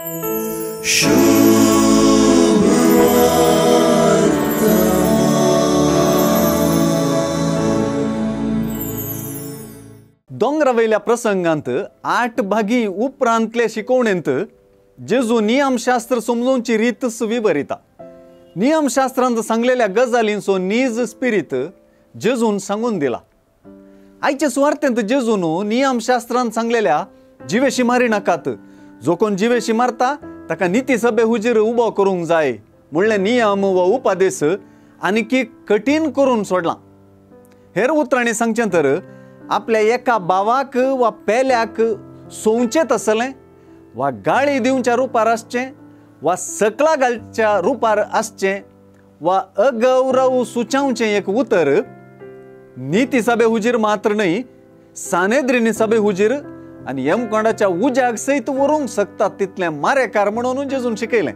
दोंगरा वयल्या प्रसंगांत 8 भागी उपरांतले शिकवणेंत जेजू नियमशास्त्र समजोवची रीत विवरिता। नियमशास्त्रांत सांगलेल्या गजालींचो नीज स्पिरीत जेजून सांगून दिला। आयचे सुवार्तेंत जेजून नियमशास्त्रांत सांगलेल्या जिवेशी मारी नाकात, जो कोण जिवेशी मारता ताका निती सभे हुजीर उबो करूंक जाय म्हणले नियम व उपदेश आनीकी कठीण करून सोडला। हेर उतरांनी सांगचें तर आपल्या एका भावाक वा पेल्याक सोंवचें तसलें वा गाळी दिवच्या रुपार आसचें वा सकला घालच्या रुपार आसचें वा अगौरव सुचावचें एक उतर निती सभे हुजीर मात्र न्हय, सानेद्रिनी सभे हुजीर आनी यमकोंडाच्या उज्याक सयत व्हरूंक शकतात तितलें मारेकार म्हणून जेजून शिकयलें।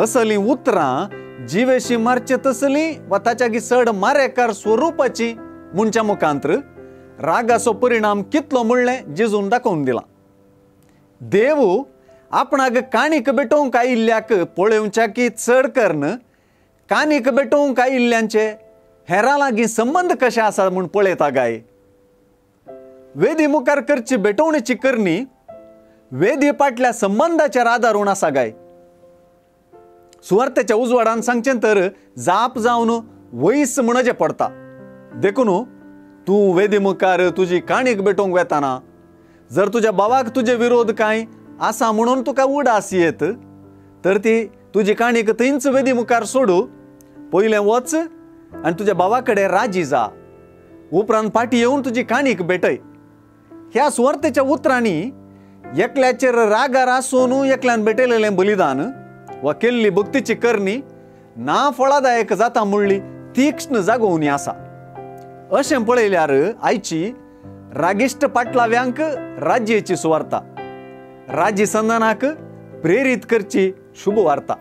असलीं उतरां जिवेशी मारचे तसलीं वा ताच्यागी चड मारेकार स्वरुपाची म्हणच्या मुखांत्र रागाचो परिणाम कितलो म्हणलें जेजून दाखोवन दिला। देव आपणाक काणीक भेटोवंक आयिल्ल्याक पळोवच्या की चड करून काणीक भेटोवंक आयिल्ल्यांचे हेरां लागीं संबंद कशे आसा म्हूण पळयता काय? वेदी मुखार करची भेटवणेची करणी वेदी पाटल्या संबंदाचेर आदारून आसा काय? सुवार्तेच्या उजवाडान सांगचें तर जाप जावन वयस म्हणचें पडटा। देखून तूं वेदी मुखार तुजी काणीक भेटोवंक वेताना जर तुज्या भावाक तुजे विरोध कांय आसा म्हणून तुका उडास येत तर ती तुजी काणीक थंयच वेदी मुखार सोडू, पयलें वच आनी तुज्या भावा कडेन राजी जा, उपरांत फाटीं येवन तुजी काणीक भेटय। ह्या सुवार्तेच्या उतरांनी एकल्याचेर रागार आसून एकल्यान भेटयलेलें बलिदान वा केल्ली भक्तीची करणी ना फळादायक जाता म्हणली तीक्ष्ण जागोवणी आसा। अशें पळयल्यार आयची रागिश्ट पाटलाव्यांक राज्येची सुवार्ता, राजी संधानाक प्रेरीत करची शुभ वार्ता।